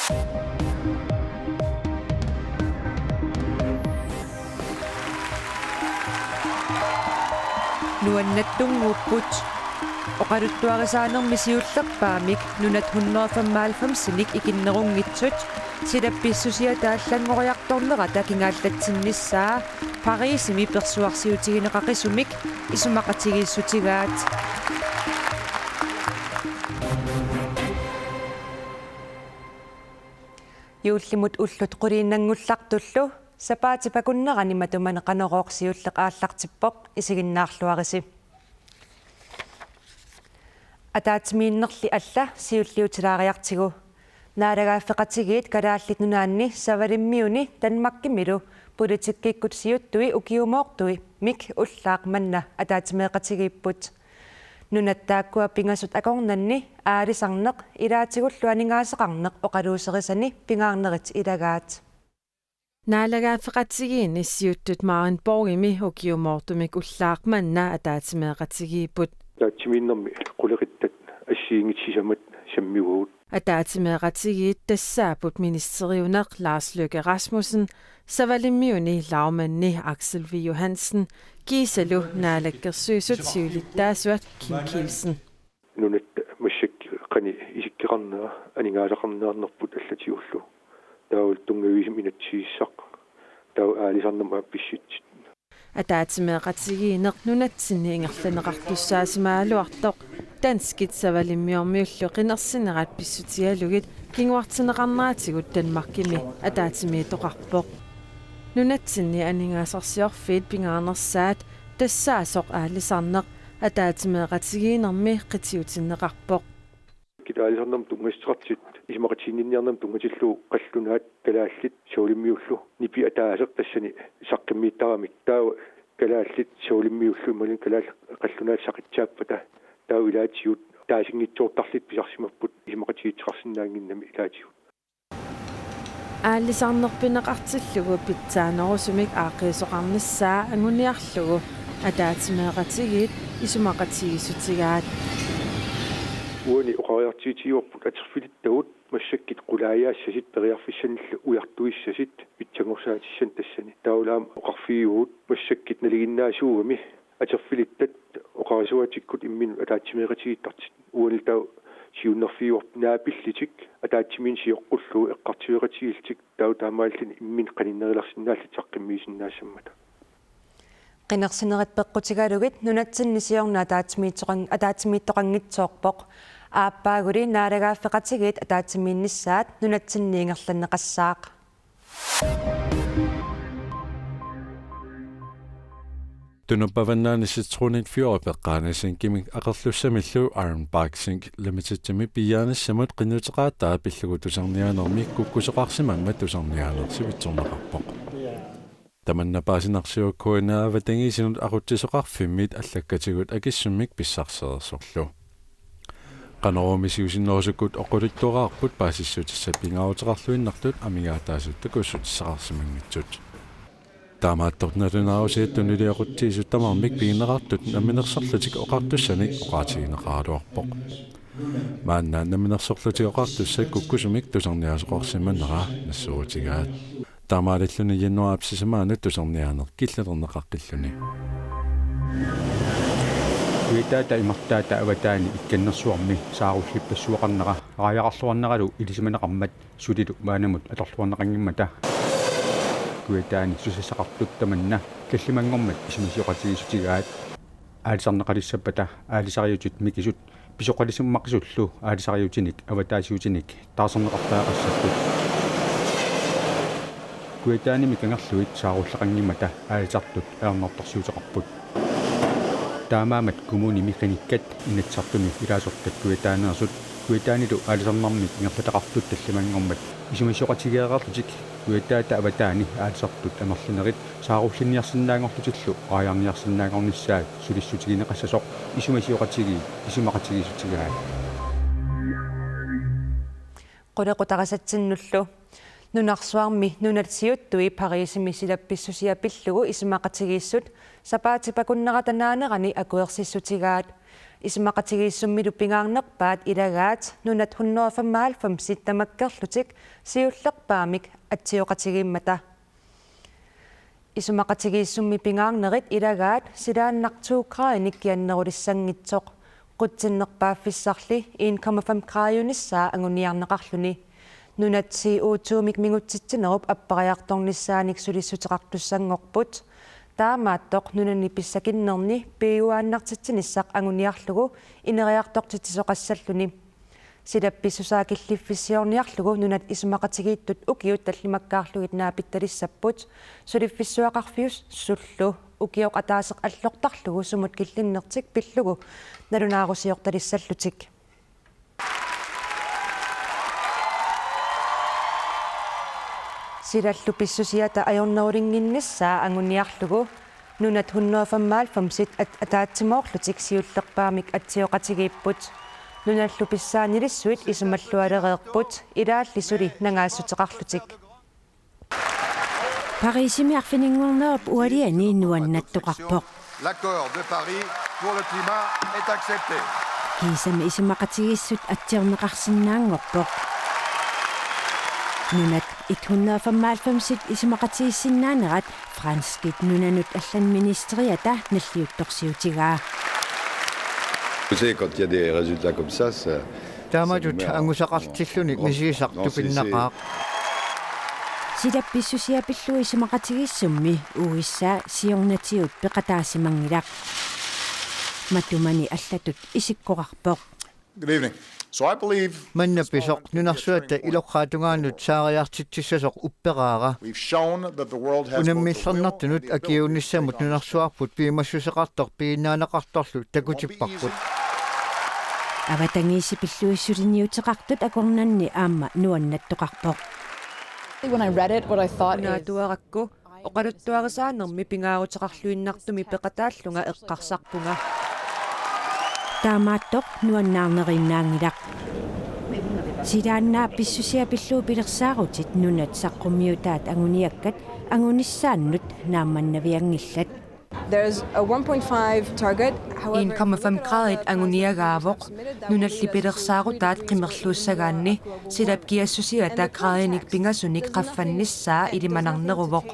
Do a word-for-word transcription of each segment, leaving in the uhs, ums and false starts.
Nuannattunnguupput. Oqaluttuarisaanermi siullerpaamik nunat hundrede femoghalvfemsinik ikinnerunngitsut silap pissusiata allanngoriartornerata kingaallatsinnissaa Parisimi persuarsiutigineqaqisumik isumaqatigiissutigaat. Juullimut ullut quliinnanngullartullu sapaatip akunnerani matumani Qanorooq siulleq aallartippoq, isiginnaarluarisi. Ataatsimiinnerli alla siulliutilaariartigu. Naalagaaffeqatigiit Kalaallit Nunaanni Savalimmiuni Danmarkimilu politikkikkut siuttui ukiumoortuimik ullaaq manna ataatsimeeqatigiipput. Nunat taakkua pingasut akornanni aalisarneq ilaatigullu aningaasaqarneq oqaluuserisani pingaarnerit ilagaat. Naalagaaffeqatigiinni siuttut Marienborgimi ukiumoortumik ullaaq manna ataatsimeeqatigiipput. Ataatsimiinnermi qulequttat assigiinngitsut sisamat sammivagut. Ataatsimeeqatigiit tassaapput ministeriuneq Lars Løkke Rasmussen, Savalimmiuni lagmandi Aksel V. Johansen kiisalu Naalakkersuisut siulittaasuat Kim Kielsen. Nunat massakkut qanoq isikkoqarnera aningaasaqarneqarnerput allatigullu. Taavalu tunngaviusumik inatsisissaq. Taava aalisarnermut aappissutsit. Ataatsimeeqatigiinneq nunatsinni ingerlanneqartussaasimagaluartoq danskit savalimmiormiullu qinersinerat pissutigalugit kinguartinneqarneratigut Danmarkimi ataatsimiittoqarpoq. Nunatsinni aningaasarsiorfiit pingaarnersaat tassaasoq aalisarneq ataatsimeeqatigiinnermi qitiutinneqarpoq. Kit aalisarnermut tunngassuteqartut isumaqatiginninniarnermut tunngatillugu qallunaat kalaallit savalimmiullu nipi ataaseq tassani saqqummiittaramik, taava kalaallit savalimmiullu imaluunniit kalaallit qallunaat saqitsaappata, taava ilaatigut taasinngitsoortarlutik pisarsimapput isumaqatigiissuteqarsinnaannginnami ilaatigut. Aalisarneq pineqartillugu pitsaanerusumik aaqqiisoqarnissaa anguniarlugu ataatsimeeqatigiit isumaqatigiissutigaat. Uani oqariartuutigivarput atorfilittagut massakkut qulaajaassasit periarfissanillu ujartuissasut pitsanngorsaatissanik tassani. Taavalu aamma oqarfigivagut massakkut nalinginnaasuugami atorfilittat oqarasuaatikkut imminnut ataatsimeeqatigiittartut. Uanilu taava siunnerfigivarput naapillutik ataatsimiinneq sioqqullugu eqqartueqatigiillutik, taava taamaalilluni imminnut qaninnerulersinnaallutik saqqummiisinnaassammata. Qinersinerit peqqutigalugit nunatsinni siorna ataatsimiittoqan-, ataatsimiittoqanngitsoorpoq. Aappaaguli naalagaaffeqatigiit ataatsimiinnissaat nunatsinni ingerlanneqassaaq. Tunup avannaani Citronit Fjordarp eqqaani sinkimik aqerlussamillu Iron Bark Zinc Limitedimi piiaanissamut qinnuteqaataa pillugu tusarniaanermi kukkusoqarsimammat tusarniaaneq sivitsorneqarpoq. Tamanna paasinarsivoq K N R avatangiisinut aqutsisoqarfimmit allakkatigut akissummik pissarsereersorlu. Qanoruumi siusinnerusukkut oqaluttuaraarput paasissutissat pingaaruteqarluinnartut amigaataasut takussutissaqarsimanngitsut. Taamaattoq nalunaarusiat tunuliaqutigiissut tamarmik pigineqartut namminersorlutik oqartussanik oqaatigineqaraluarpoq. Maanna namminersorlutik oqartussat kukkusumik tusarniaasoqarsimanera nassuerutigaat. Taamaalilluni januaarip sisamaanut tusarniaaneq killilerneqaqqilluni. Kujataata imartaata avataani ikkannersuarmi saarullippassuaqarnera raajaqarluarneralu ilisimaneqarmat sulilu maannamut atorluarneqanngimmata. Kujataani susassaqartut tamanna tallimanngormat isumasioqatigiissutigaat. Aalisarneqalissappata aalisariutit mikisut pisoqalisimaqisullu aalisariutinik avataasiutinik taarserneqartariaqassapput. Kujataanimi kangerlugit saarulleqanngimmata aalisartut ajornartorsiuteqarput. Taamaammat kommunimi qinikkat Inatsisartuni ilaasortat kujataaneersut kujataanilu aalisarnermik ingerlataqartut tallimanngormat isumasioqatigeereerlutik kujataata avataani aalisartut amerlanerit saarullinniarsinnaanngorlutillu raajarniarsinnaanngornissaat sulissutigineqassasoq isumasioqatigiit isumaqatigiissutigaat. Qulequtarisatsinnullu. Nunarsuarmi nunat siuttui Parisimi silap pissusia pillugu isumaqatigiissut sapaatip akunnerata naanerani akuersissutigaat. Isumaqatigiissummilu pingaarnerpaat ilagaat nunat hundrede og femoghalvfemsit tamakkerlutik siullerpaamik atsioqatigiimmata. Isumaqatigiissummi pingaarnerit ilagaat silaannaq to graadinik kiannerulissanngitsoq. Qutsinnerpaaffissarli en komma fem graadiunissaa anguniarneqarluni. Nunat C O to-mik mingutsitsinerup appariartornissaanik sulissuteqartussanngorput. Taamaattoq nunani pissakinnerni piujuaannartitsinissaq anguniarlugu ineriartortitsisoqassalluni. Silap pissusaa killiffissiorniarlugu nunat isumaqatigiittut ukiut tallimakkaarlugit naapittalissapput, suliffissuaqarfiussullu ukioq ataaseq allortarlugu sumut killinnertik pillugu nalunaarusiortalissallutik. Silallu pissusiata ajornerulinnginnissaa anguniarlugu nunat hundrede og femoghalvfemsit at-, ataatsimoorlutik siullerpaamik atsioqatigiipput. Nunallu pissaanilissuit isumallualereerput, ilaalli suli nangaassuteqarlutik. Parisimi arfininngornerup ualiani nuannattoqarpoq. L'accord de Paris pour le climat est accepté. Kiisami isumaqatigiissut atsiorneqarsinnaanngorpoq. Nunat et hundrede og femoghalvfemsit isumaqatigiissinnaanerat franskit nunanut allanut ministeriata nalliuttorsiutigaa. Vous savez, quand il y a des résultats comme ça, ça, Taamatut angusaqartilluni misigisaq tupinnaqaaq. Silap pissusia pillugu isumaqatigiissummi U S A siornatigut peqataasimanngilaq. Matumani allatut isikkoqarpoq. Good evening. So I believe Manna pisoq nunarsuatta iloqqaatungaanut saariartitsissasoq upperaara. We've shown that the world has both the will and the ability to make change. Unammillernartunut akiuunissamut nunarsuarput piumassuseqartoq piginnaaneqartorlu takutipparput. Avatangiisit pillugu suliniuteqartut akornanni aamma nuannattoqarpoq. When I read it, what I thought is Una atuarakku oqaluttuarisaanermi pingaaruteqarluinnartumik peqataallunga eqqarsarpunga. Taamaattoq nuannaarneriinnaanngilaq. Silaannaap pissusia pillugu pilersaarutit nunat saqqummiutaat anguniakkat angunissaannut naammannavianngillat. There's a one point five target, however, if you look at all the countries that have submitted them, En komma fem graadit anguniagaavoq. Nunalli pilersaarutaat qimerluussagaanni silap kiassusiata graadinik pingasunik qaffannissaa ilimanarneruvoq.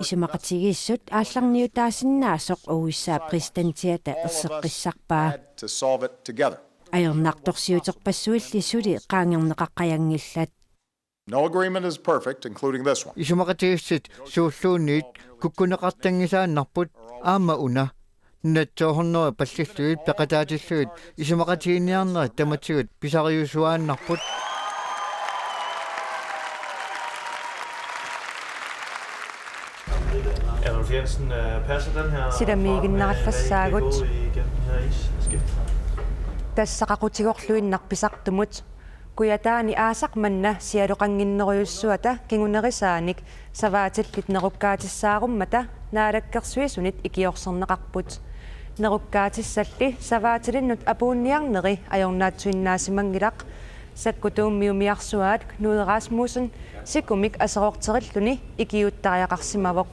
Isumaqatigiissut aallarniutaasinnaasoq U S A præsidentiata erseqqissarpaa. Ajornartorsiuterpassuilli suli qaangerneqaqqajanngillat. No agreement is perfect, including this one. Isumaqatigiissut suulluunniit kukkuneqartanngisaannarput aamma una. Nunat to hundrede pallillugit peqataatillugit isumaqatiginninniarnerit tamatigut pisariusuaannarput. Adolf Jensen, øh, passer den her form, øh, hvad I kan gå igennem her i skiftet? Silamiiginnarallassaagut. Tassa qaqutigorluinnaq pisartumut. Kujataani aasaq manna sialoqannginnerujussuata kingunerisaanik savaatillit nerukkaatissaarummata Naalakkersuisunit ikiorserneqarput. Nerukkaatissalli savaatilinnut apuunniarneri ajornaatsuinnaasimanngilaq. Sakkutuummi umiarsuaat Knud Rasmussen sikumik aserorterilluni ikiuuttariaqarsimavoq.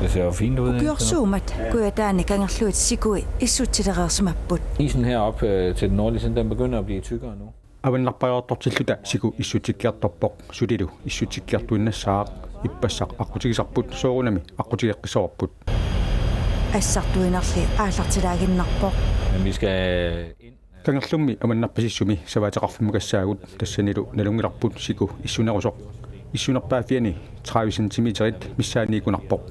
Det ser jo fint ud, ikke? Ukiorsuummat Kujataani kangerlugit sikui issutsilereersimapput. Isen heroppe, øh, til den nordlige side, den begynder at blive tykkere nu. Avannarpariartortilluta siku issutsikkiartorpoq, sulilu issutsikkiartuinnassaaq, ippassaq aqqutigisarput soorunami aqqutigeqqissavarput. Assartuinerli aallartilaaginnarpoq. Men vi skal ind. Kangerlummi avannarpasissumi savaateqarfimmukassaagut, tassanilu nalunngilarput siku issunerusoq. Issunerpaaffiani tredive centimeterit missaanniikkunarpoq.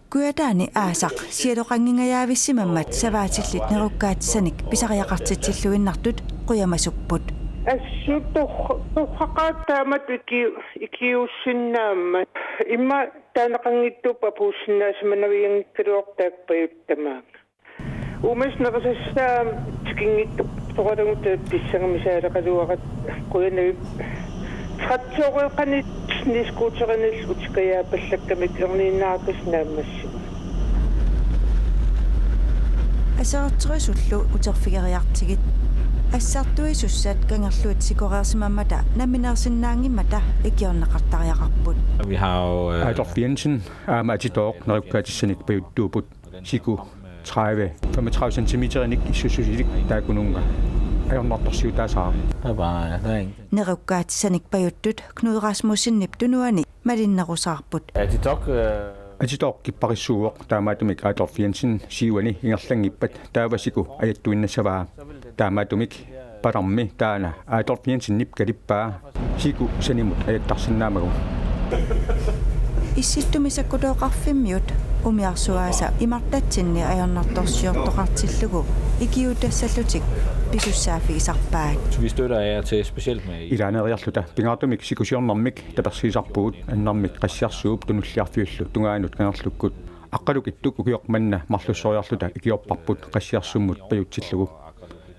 Kujataani aasaq sialoqanngingajaavissimammat savaatillit nerukkaatissanik pisariaqartitsilluinnartut qujamasupput. Assut tor-, torraqaat taamatut iki-, ikiuussinnaammat. Immaqa taaneqanngitsuupput apuussinnaasimavianngikkaluartoq taakku pajuttut tamaanga. Uumasut nerisassaat tikinngitsoq soqalangutta pissangami saaleqaluaratta qujanavippoq. Traktoreqarnit snescooterinik utikkajaapallakkamik erniinnartut naammassivoq. Aserorterisullu uterfigeriartigit. Assartuisussat kangerluit sikoreersimammata nammineersinnaanngimmata ikiorneqartariaqarput. Vi har jo, øh, Adolf Jensen aamma atitooq nerukkaatissanik pajuttuupput, siku tredive femogtredive centimeterinik issussusilik taakkununnga ajornartorsiutaasaaq. Bye bye, thanks. Nerukkaatissanik pajuttut Knud Rasmussenip tunuani malinnerusaarput. Atitooq, øh, Atitooq kipparissuuvoq, taamaattumik Adolf Jensen siuani ingerlanngippat taava siku ajattuinnassavaa. Taamaattumik palarmi taanna Adolf Jensenip kalippaa siku sanimut ajattarsinnaammagu. Issittumi sakkutooqarfimmiut umiarsuaasa imartatsinni ajornartorsiortoqartillugu ikiuutassallutik pisussaaffigisarpaat. Vi støtter af og til, specielt med Ilaaneeriarluta pingaartumik siku siornarmik tapersiisarpugut, annarmik Qassiarsuup Tunulliarfiullu tungaanut kangerlukkut. Aqqaluk Ittuk ukioq manna marlussoriarluta ikiorparput Qassiarsummut pajutsillugu.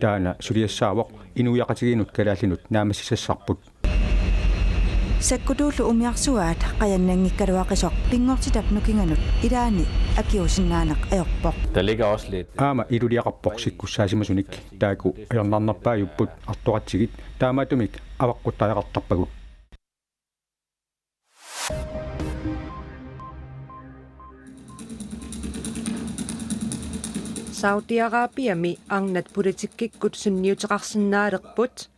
Taanna suliassaavoq inuiaqatigiinnut kalaallinut naammassisassarput. Sakkutuullu umiarsuaat qajannanngikkaluaqisoq pinngortitap nukinganut ilaanni akiuusinnaaneq ajorpoq. Der ligger også lidt. Aamma iluliaqarpoq sikkussaassimasunik, taakku ajornarnerpaajupput artoqatigiit, taamaattumik avaqquttariaqartarpagut. Saudi-Arabiami arnat politikkikkut sunniuteqarsinnaalerput.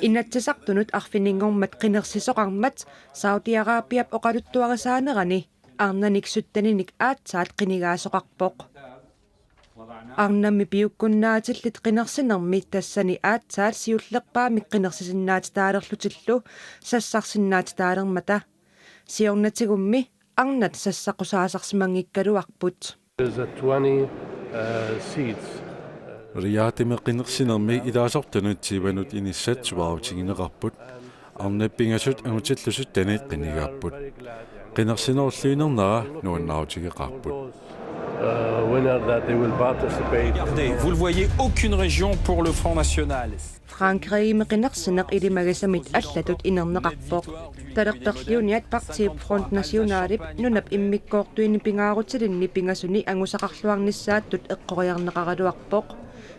Inatsisartunut arfininngormat qinersisoqarmat Saudi-Arabiap oqaluttuarisaanerani arnanik sytteninik aatsaat qinigaasoqarpoq. Arnammi piukkunnaatillit qinersinermi tassani aatsaat siullerpaamik qinersisinnaatitaalerlutillu sassarsinnaatitaalermata. Siornatigummi arnat sassaqqusaasarsimanngikkaluarput. There's a twenty, uh, seats. Riyadhimi qinersinermi ilaasortanut tyvenut inissat suaarutigineqarput. Arnat pingasut angutillu syttenit qinigaapput. Qinersinerulluinnarnera nuannaarutigeqaarput. Uh, winner that they will participate. Vous le voyez, aucune région pour le Front National. Frankrigimi qinersineq ilimagisamit allatut inerneqarpoq. Talerperliuniat partiip Front Nationalip nunap immikkoortuini pingaarutilinni pingasuni angusaqarluarnissaattut eqqoriarneqaraluarpoq.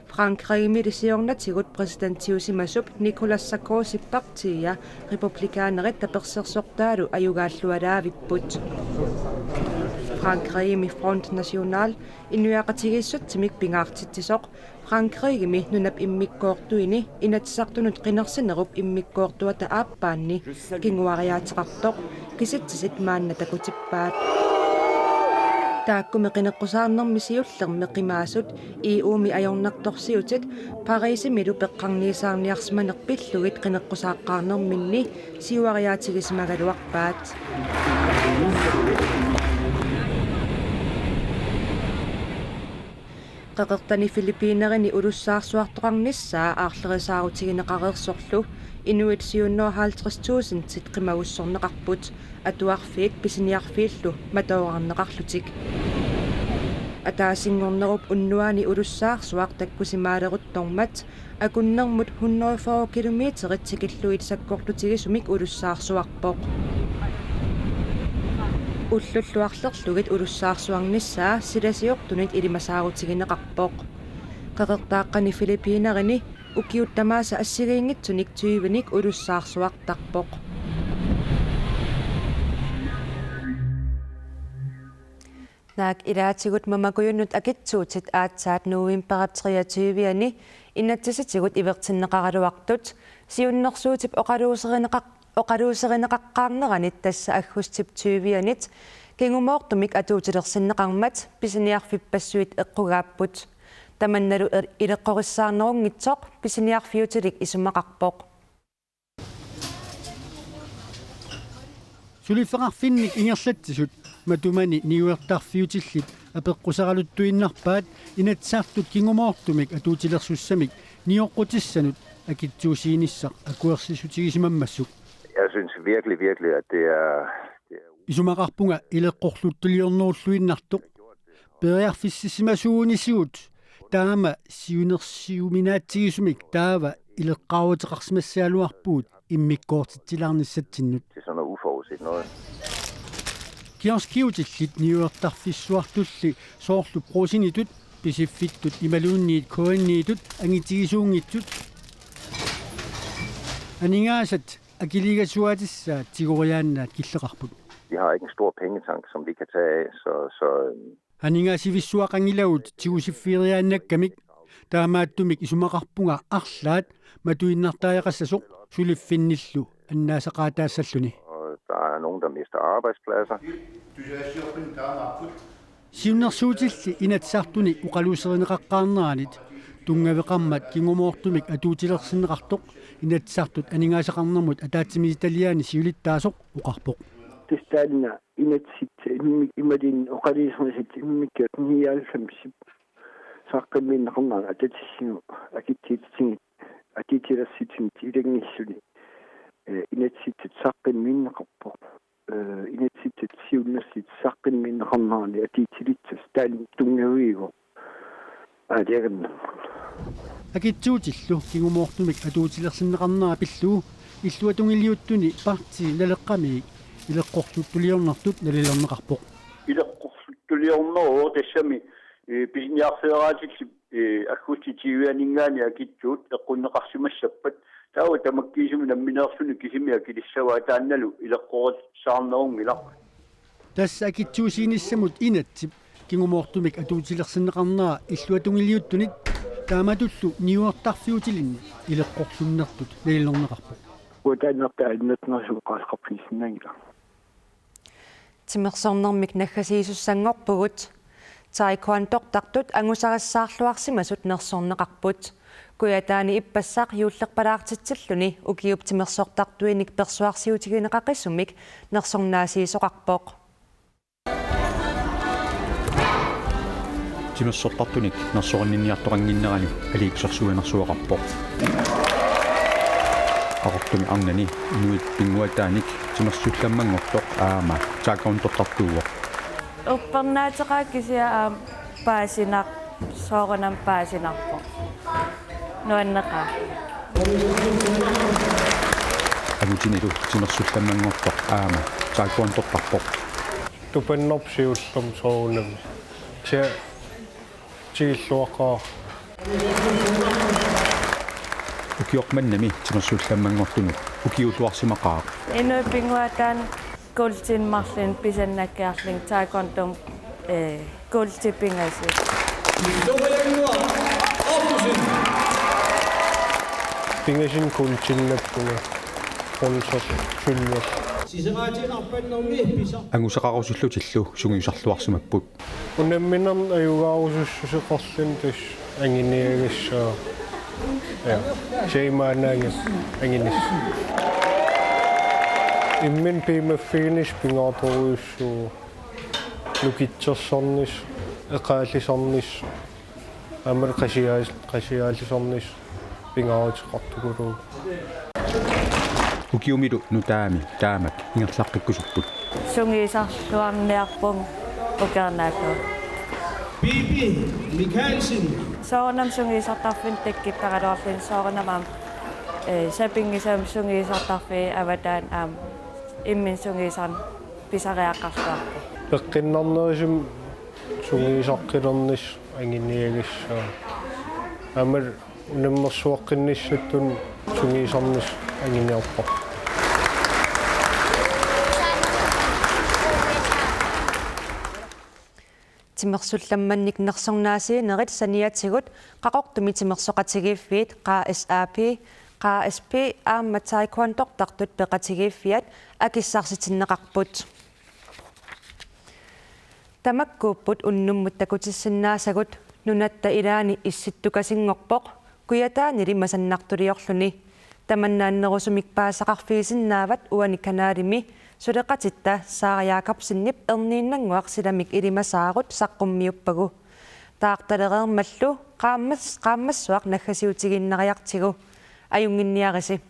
Frankrigimili siornatigut præsidentiusimasup Nicolas Sarkozysip partia Republikanerit tapersersortaalu ajugaallualaavipput. Frankrigimi Front National inuiaqatigiissutsimik pingaartitsisoq Frankrigimi nunap immikkoortuini Inatsisartunut qinersinerup immikkoortuata aappaanni kinguariaateqartoq kisitsisit maanna takutippaat. Taakkumi qineqqusaarnermi siullermi qimaasut E U-mi ajornartorsiutit Parisimilu peqqarniisaarniarsimaneq pillugit qineqqusaaqqaarnerminni siuariaatigisimagaluarpaat. Qeqertani Filippinerini ulussaarsuartoqarnissaa aarlerisaarutigineqareersorlu inuit syv hundrede og halvtreds tusindit qimagussorneqarput, atuarfiit pisiniarfiillu matoorarneqarlutik. Ataasinngornerup unnuaani ulussaarsuaq takkusimaaleruttormat akunnermut hundrede og fyrre kilometerit tikillugit sakkortutigisumik ulussaarsuarpoq. Ullullu arlerlugit ulussaarsuarnissaa silasiortunit ilimasaarutigineqarpoq. Qeqertaaqqani Filippinerini ukiut tamaasa assigiinngitsunik tyvenik ulussaarsuartarpoq. Naak ilaatigut mamakujunnut akitsuutit aatsaat novembarip treogtyve-ani inatsisitigut ivertinneqaraluartut siunnersuutip oqaluuserineqar-, oqaluuserineqaqqaarneranit, tassa aggustip tyve-anit, kingumoortumik atuutilersinneqarmat pisiniarfippassuit eqqugaapput. Tamannalu er-, ileqqorissaarnerunngitsoq pisiniarfiutilik isumaqarpoq. Suliffeqarfinnik ingerlatsisut matumani niuertarfiutillit apeqquseraluttuinnarpaat Inatsisartut kingumoortumik atuutilersussamik nioqqutissanut akitsuusiinissaq akuersissutigisimammassuk. Jeg synes virkelig, virkelig, at det er, det er Isumaqarpunga ileqqorluttaliornerulluinnartoq. Periarfissimasuunisigut taama siunersiuminaatsigisumik taava ileqqaaruteqarsimassagaluarpugut immikkoortitsilaarnissatsinnut. Det er sådan noget uforudset noget. Kioskiutillit niuertarfissuartulli soorlu Brugsenitut Pisiffittut imaluunniit K N-itut angitigisuunngitsut aningaasat akiliigasuaatissaat tigoriaannaat killeqarput. Vi har ikke en stor pengetank, som vi kan tage af, så, så, øhm, Aningaasivissuaqanngilagut tigusiffigiinnakkamik, taamaattumik isumaqarpunga arlaat matuinnartariaqassasoq suliffinnillu annaasaqaataassalluni. Og der er nogen, der mister arbejdspladser. Siunnersuutilli Inatsisartuni oqaluuserineqaqqaarneranit tunngaveqarmat kingumoortumik atuutilersinneqartoq Inatsisartut aningaasaqarnermut ataatsimiititaliaani siulittaasoq oqarpoq. Tassa taanna inatsisit immi-, imaluunniit oqaluuserisassat immikkoortut nioghalvfems saqqummiunneqarnera atatillugu akitsuutitigut atuutilersitsigut ilanngullugu, eh, inatsisissatut saqqummiunneqarpoq. Eh, inatsisissatut siunnersuutit saqqummiunneqarnerani atuutilissasut taanna tunngaviuvoq. Aaliaganna. Akitsuutillu kingumoortumik atuutilersinneqarnera pillugu illuatungiliuttuni partii Naleqqamiit ileqqorsuttuliornertut nalilerneqarpoq. Ileqqorsuttuliorneruvoq tassami, eh, pisiniarfeeraatillit, eh, aggustip tyve-aninngaanniit akitsuut eqqunneqarsimassappat. Taava tamakkiisumik nammineerluni kisimi akilissavaa taannalu ileqqorissaarnerunngilaq. Tassa akitsuusiinissamut inatsisip kingumoortumik atuutilersinneqarnera illuatungiliuttunit taamatullu niuertarfiutilinnik ileqqorlunnertut nalilerneqarpoq. Uataannertaa innertnersuup qaasqarfinissinnaanngilaq. Timersornermik naggasiisussanngorpugut. Taekwondortartut angusarissaarluarsimasut nersorneqarput. Kujataani ippassaq juullerpalaartitsilluni ukiup timersortartuinik persuarsiutigineqaqisumik nersornaasiisoqarpoq. Timersortartunik nersorinninniartoqannginnerani aliikkusersuinersuaqarpoq. Qaqortumi arnani inuit pinnguaataanik timersullammanngortoq aamma taekwondortartuuvoq. Uppernaateqaaq kisianni aamma paasinaq-, soorunami paasinarpoq. Nuanneqaaq. Angutinilu timersullammanngortoq aamma taekwondortarpoq. Tupannarpoq siullermik soorunami. Kisianni tigulluaqaaq. Ukioq mannami timersullammanngortunut ukiulluarsimaqaaq. Inuit pinnguaataanni kuultinik marlunnik pisannakkiarlugit taekwondomi, eh, kuultit pingasut. Pingasunut kuultinnappunga bronze, sølvi. Sisamaatinarpannermi pisa. Angusaqarusullutillu sungiusarluarsimapput. Unamminermi ajugaarusussuseqarluni tassa anguniagassaaq. Ja, seimaanaangas angunis. Imminut piumaffiginissaa pingaaruteqarujussuuvoq. Nukittorsarnissaq, eqaallisarnissaq, aamma qasiaa-, qasiaallisarnissaq pingaaruteqartukuluuvoq. Ukiumilu nutaami taamak ingerlaqqikkusupput. Sungiusarluarniarpunga ukiornaaku. Bibi Mikaelsen. Soorunami sungiusartarfinni takkuttaraluarluni soorunami aamma, eh, sapinngisamik sungiusartarfiit avataani aamma imminut sungiusarneq pisariaqarluarpoq. Peqqinnarnerusumik sungiusaqqilernissaq anguniagassaaq. Aamma unammersuaqqinnissatsinnut sungiusarnissaq anguniarparput. Timersullammannik nersornaasiinerit saniatigut Qaqortumi Timersoqatigiiffiit, K S A P, K S P aamma taekwondortartut peqatigiiffiat akissarsitinneqarput. Tamakkuupput unnummut takutissinnaasagut. Nunatta ilaani issittukasinngorpoq, Kujataanili masannartuliorluni. Tamanna annerusumik paasisaqarfigisinnaavat uani kanalimi suleqatitta Sara Jakobsenip erniinnannguaq silamik ilimasaarut saqqummiuppagu. Taartalereermallu qaammas-, qaammassuaq naggasiutigiinnariartigu. Ajunnginniarisi.